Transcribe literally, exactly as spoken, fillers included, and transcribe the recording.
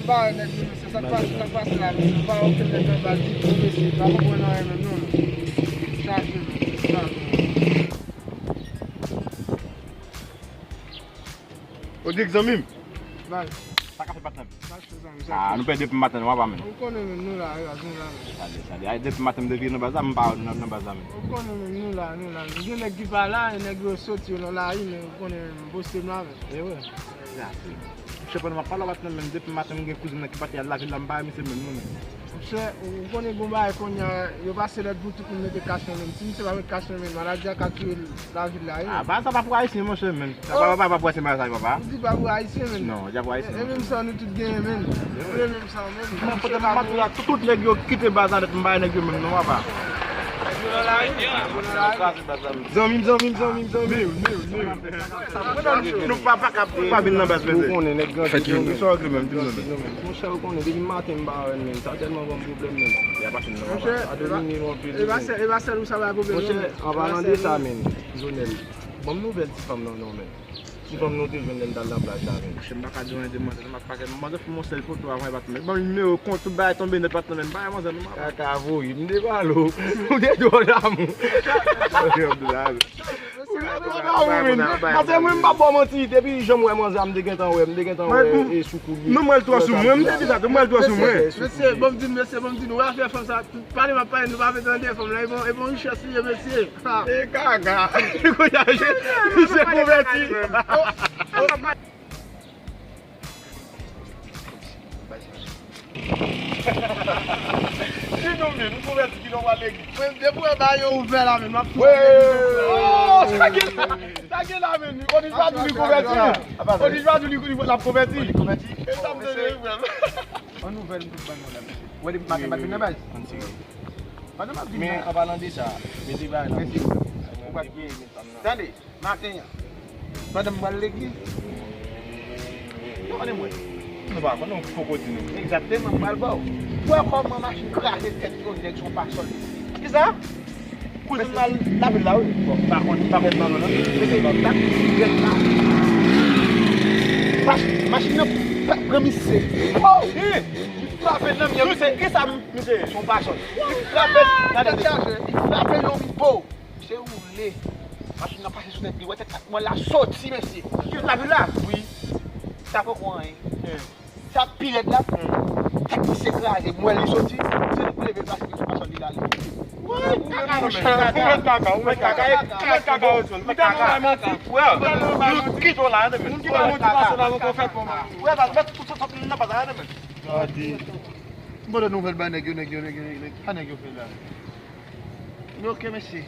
Ba nèg yo, mesye, sa k pase, sa k pase la, mesye? Pa okenn nèg nan bal ditou, mesye. Pa konprann anyen menm non, non. Chaje, mesye, chaje. Rodrigue, zanmi m. Bay. Sa k ap fèt, patnè m? Sa k fèt, zanmi, sa k fèt? Ah, nou pèdi depi maten, nou apa menm. Ou konnen menm, nou la, wi, nou la menm. Sa de, sa de. Ay, depi maten m te vin nan baz la, m pa wè nou nan, nan baz la menm. Ou konnen menm, nou la, nou la. Gen nèg ki pa la, e nèg yo soti yo nan lari, men ou konnen menm, poste m la menm. E wi. Sa se. Mouche, pandan m ap pale w, patnè m, menm depi maten m gen kouzin mwen ki pati al lavil la, m pa wè misye menm non menm. Monchè, ou konnen gon bagay kounye a, yo pase lòd pou tout moun mete kach nan men. Si misye pa met kach nan men, maladi a ka touye lavil la, wi. Ah, bagay sa pa pou ayisyen, monchè, menm. Sa pa, pa, pa pou ayisyen, bagay sa, papa. Ou di pa pou ayisyen, menm. Non, li pa pou ayisyen. E, e menm sa, nou tout genyen, menm. Nou menm sa, menm. Mwen pote m ap tout, tout nèg yo kite baz la nèt, m pa wè nèg yo menm non, papa. Nèg yo nan lari, nèg yo nan lari. Zanmi m, zanmi m, zanmi m, zanmi m. Nou pa, pa ka, pa vin nan baz, mesye. Ou konnen nèg grandi, sa w regle menm, di m non menm. Monchè, ou konnen, depi maten m pa wè l, menm. Sa tèlman ban m pwoblèm, menm. Monchè, e pa sèl ou sa bay pwoblèm non, menm. Monchè, an palan de sa, menm, Zonèl, ban m nouvèl ti fanm nan non, menm. Ti fanm nou te jwenn lè n t al nan plaj la, menm. Monchè, m pa ka di anyen de manzè, m ap pake. Manzè fè m yon sèl foto avan, e pa t met. Ban m nimewo kont, tout bagay tonbe nèt, pa t nan menm. Bagay manzè, nou pa. Kaka voye, m te pale w. Ou te dwòl damou. Ou te dwòl damou, menm. Paske mwen, m pa ba w manti, depi jan m wè manzè a, m te gentan wè, m te gentan wè, e sou kou li. Nou mwen l twò sou mwen, m te di sa tou, mwen l twò sou mwen. Mesye, bon, m di n, mesye, bon, m di n, wè afè fanm sa, pale m ap pale, nou pa vle tande fanm la, e bon, e bon richès li ye, mesye. E kaka. Kounye a, misye konvèti. Ki nou vle, nou konvèti ki nou pral legliz. Mwen, depi w ba yo ouvè la, men m ap tou. Oh, sa gen la, sa gen la, men. Onij pa tou li konvèti. Onij pa tou li, li, l ap konvèti. E sa m te vle, frè m. An nouvèl m tout ban nou la, mesye. Wè, depi maten, m pa t vin nan baz. Pandan m ap vin nan. Men, an palan de sa, mesye, ba la. Mesye, ou pa t gen, men sa m nan. Tande. Maten an, pandan m pral legliz, nou konnen mwen. Nou pa konnen, ou poko di nou. Egzakteman, m pral ba w. Wè kòman machin kraze tèt yon nèg sou yon pasòl isi. Kisa? Kouzin m al lavil la, wi. Bon, pa konn, pa konn nan non. Mesye, tak, gèt la. Mach-, machin nan pran misye. Oh! Li frape nan mwen, misye. Kisa, misye? Sou yon pasòl. Li frape, gade, li frape yon bo. Misye woule. Machin nan pase sou tèt li. Wè tèt mwen la soti, mesye. Ki lavil la? Wi. Sa poko anyen. Sa pi rèd la. Tèt misye kraze. Mwen li soti. Se li pou leve pase sou pasòl li la. Ou mèt kaka, ou mèt kaka, ou mèt kaka, ou mèt kaka, ou mèt kaka. Ou tèlman bay manti. Frè, nou kite w la, tande, men. Moun ki bay manti pase la, nou konn fè kòman. Frè, sa, mèt tout sa sot nan bagay, tande, men. Gade. M pote nouvèl bay nèg yo, nèg yo, nèg yo, nèg yo. Sa nèg yo fè la? Men oke, mesye.